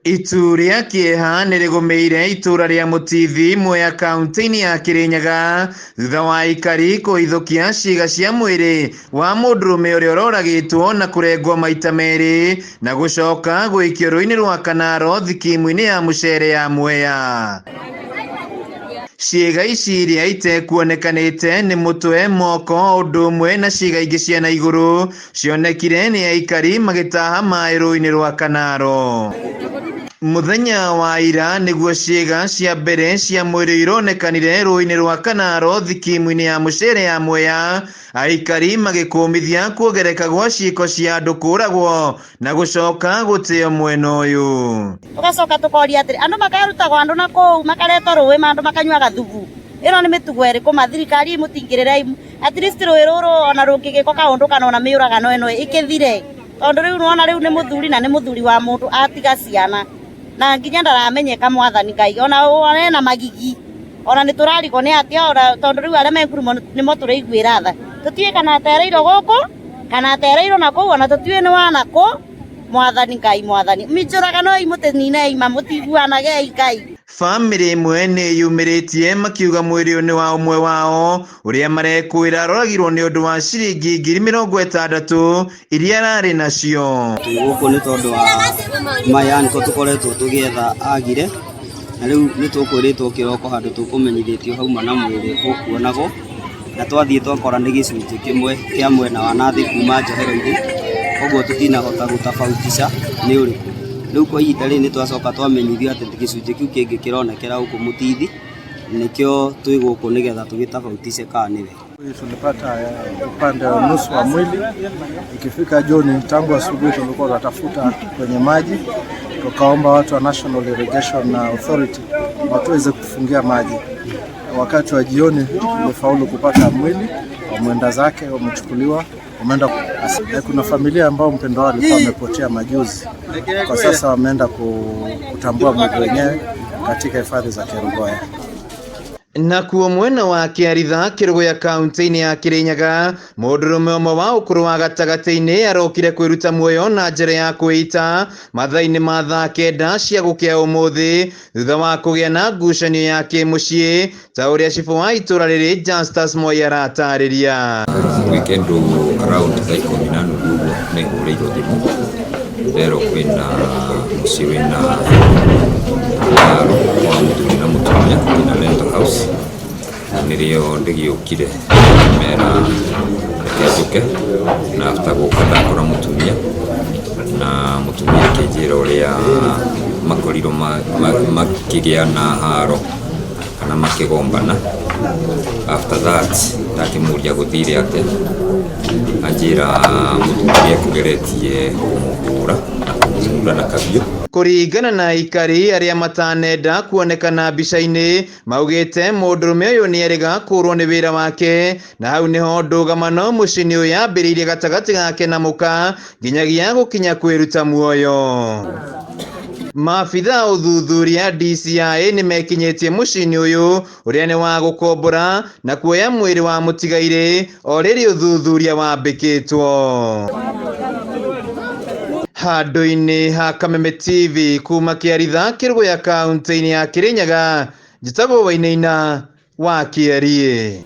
Itu rĩa kĩeha nĩrĩgũmĩire itũra rĩa Mũtithi, Mwea kauntĩ-inĩ ya Kĩrĩnyaga thutha wa aikari kũhithũkia ciĩga cia mwĩrĩ wa mũndũrũme ũrĩa ũroragĩtwo na kũrengwo maita merĩ na gũcoka gũikio rũĩ-inĩ rwa Kanaro thikimu-inĩ ya mũcere ya Mwea. Ciĩga ici iria itekuonekanĩte nĩ mũtwe, moko ũndũ ũmwe na ciĩga ingĩ cia na igũrũ cionekire nĩ aikari magĩtaha maĩ rũĩ-inĩ rwa Kanaro. Mũthenya wa ira nĩguo ciĩga cia mbere cia mwĩrĩ ironekanire rũĩ-inĩ rwa Kanaro thikimu-inĩ ya mũcere ya Mwea, aikari magĩkũmithia kuongereka gwa ciĩko cia andũ kũragwo na gũcoka gũtĩo mwena ũyũ. Tugacoka tukoria atĩrĩ, andũ makarutagwo andũ na kũu makaretwo rũĩ ma andũ makanyuaga thubu. Ĩno nĩ mĩtugo ĩrĩkũ ma thirikari mũtingĩrĩre at least rũĩ rũrũ ona rũngĩgĩkwo kaũndũ kana ona mĩũragano ĩno ĩkĩthire. Tondũ rĩu nĩwona rĩu nĩ mũthuri na nĩ mũthuri wa mũndũ atiga ciana na nginya ndaramenyeka mwathani Ngai ona ena magigi ona nĩ tũrarigwo nĩ atĩa ona tondũ rĩu arĩa me ngurumo nĩmo tũraiguĩra tha. Tũtiũĩ kana atereirwo gũkũ kana atereirwo na kũu ona tũtiũĩ nĩ wa nakũ. Mwathani Ngai mwathani minjũraganoi mũtĩninei ma mũtiguanagei Ngai. Bamĩrĩ ĩmwe nĩ yumĩrĩtie makiuga mwĩrĩ ũyũ nĩ wa ũmwe wao ũrĩa marekwĩra aroragirwo nĩ ũndũ wa ciringi 60,000 iria ararĩ nacio. Twĩ gũkũ nĩ tondũ wa maya nĩko tũkoretwo tũgĩetha agire na rĩu nĩ tũkwĩrĩtwo kĩroko handũ tũkũmenyithĩtio hauma na mwĩrĩ ũkuonagwo na twathiĩ twakora nĩ gĩcunjĩ kĩmwe kĩa mwena wa nathĩ kuma njohero-inĩ koguo tũtinahota gũtabautisha nĩ ũrĩkũ. Rĩu kwa ihinda rĩrĩ nĩ twacoka twamenyithio atĩ gĩcunjĩ kĩu kĩngĩ kĩronekera gũkũ Mũtithi nĩkĩo twĩ gũkũ nĩgetha tũgĩtabautice kana nĩwe. Tulipata upande wa nusu wa mwili. Ikifika jioni, tangu asubuhi tulikuwa tunatafuta kwenye maji, tukaomba watu wa National Irrigation Authority watuweze kutufungia maji. Wakati wa jioni tulifaulu kupata mwili wa mwenda zake, wamechukuliwa wameenda. Kuna familia ambao mpendwa wao alikuwa amepotea majuzi, kwa sasa wameenda kutambua mwili wenyewe katika hifadhi za Kerugoya. Nakuo mwena wa Kĩaritha Kĩrũgũya kaunti-inĩ ya Kĩrĩnyaga mũndũrũme ũmwe wa ũkũrũ wa gatagatĩ-inĩ arokire kwĩruta muoyo na njĩra ya kwĩita mathaa-inĩ ma thaa 9 cia gũkĩa ũmũthĩ thutha wa kũgĩa na ngucanio ya kĩmũciĩ ta ũrĩa cibũ wa itũra rĩrĩ Justus Moi aratarĩria. Weekend around thaa 10:30 ũguo nĩ hũrĩirwo thimũ nderwo kwĩna mũciĩ wĩna haro wa mũthuri na mũtumia in a rental house na nĩrĩo ndĩgĩũkire mera reke njũke na after gũka ndakora mũtumia na mũtumia akĩnjĩra ũrĩa makorirwo makĩgĩa na haro kana makĩgombana. After that ndakĩmũria gũthire atĩa, anjĩra mũthuri nĩ ekũgeretie kũmũhũra na kũmũhura na kahiũ. Kũringana na aikari arĩa matanenda kuonekana mbica-inĩ maugĩte mũndũrũme ũyũ nĩerĩga kũrwo nĩ wĩra wake na hau nĩho ndũgamano mũciĩ-inĩ ũyũ yambĩrĩirie gatagatĩ gake na mũka nginyagia gũkinya kwĩruta muoyo. Maabitha a ũthuthuria DCI nĩmekinyĩtie mũciĩ-inĩ ũyũ ũrĩa nĩ wa gũkombora na kuoya mwĩrĩ wa mũtigairĩ o rĩrĩ ũthuthuria wambĩkĩtwo. Handũ-inĩ ha Kameme TV kuma Kĩaritha Kĩrũgũya kaunti-inĩ ya Kĩrĩnyaga, njĩtagwo Wainaina wa Kĩeriĩ.